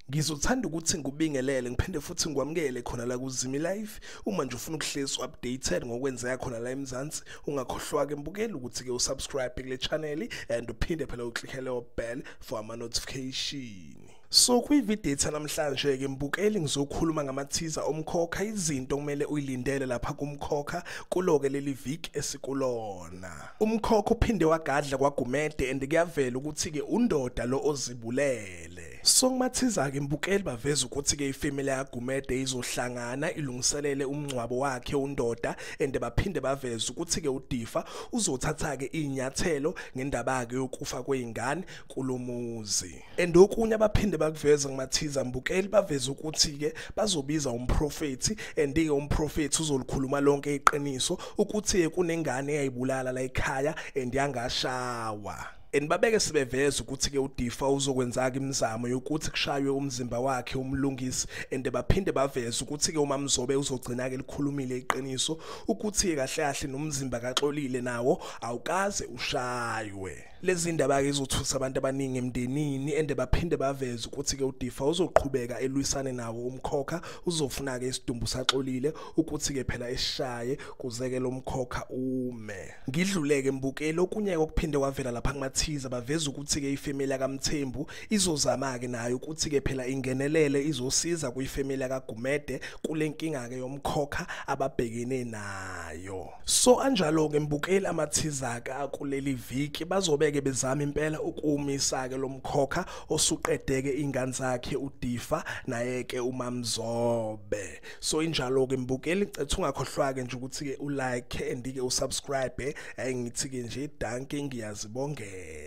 Ngizothanda ukuthi ngikubingelele ngiphinde futhi ngikwamukele khona la kuZimi Live. Uma nje ufuna ukuhlezi updated ngokwenzeka khona la eMzansi, ungakhohlwa-ke mbukeli ukuthi-ke usubscribe kule channel and uphinde phela uklikhe leyo bell for ama-notification. So kwividiyo ethu namhlanje-ke mbukeli, ngizokhuluma ngama-teaser omkhokha, izinto okumele uyilindele lapha kumkhokha kulo-ke leli viki esikulona. Umkhokha uphinde wagadla kwaGumede and kuyavela ukuthi-ke undoda lo ozibulele. So kuma-teaser-ke mbukeli, baveza ukuthi-ke ifamily yaGumede izohlangana ilungiselele umngcwabo wakhe undoda, and baphinde baveze ukuthi-ke uDifa uzothatha-ke iy'nyathelo ngendaba-ke yokufa kwey'ngane kulomuzi. And okunye abaphinde bakuveza kuma-teaser mbukeli, baveza ukuthi-ke bazobiza umprofethi and-ke umprofethi uzolikhuluma lonke iqiniso ukuthi-ke kunengane eyayibulala la ekhaya and yangashawa. And babeke sebeveza ukuthi-ke uDifa uzokwenza-ke imizamo yokuthi kushaywe umzimba wakhe umlungisi, and baphinde baveze ukuthi-ke uMamzobe uzogcina-ke likhulumile iqiniso ukuthi-ke kahle kahle nomzimba kaXolile nawo awukaze ushaywe. Lezi ndaba-ke izothusa abantu abaningi emndenini, and baphinde baveze ukuthi-ke uDifa uzoqhubeka elwisane nawo umkhokha, uzofuna-ke isidumbu saXolile ukuthi-ke phela esishaye kuze-ke lo mkhokha ume. Ngidluleke mbukeli, okunye okuphinde kwavela lapha kuma-teaser, baveza ukuthi-ke ifamily kaMthembu izozama-ke nayo ukuthi-ke phela ingenelele izosiza kwifamily kaGumede kule nkinga-ke yomkhokha ababhekene nayo. So anjalo-ke mbukeli ama-teaser-ke akuleli viki, bazobe-ke bezama impela ukumisa-ke lo mkhokha osuqedeke ingane zakhe uDifa naye-ke uMamzobe. So injalo-ke mbukeli, ngicela ungakhohlwa-ke nje ukuthi-ke ulike and-ke usubscribe. Ngithi-ke nje dankie, ngiyazibongela.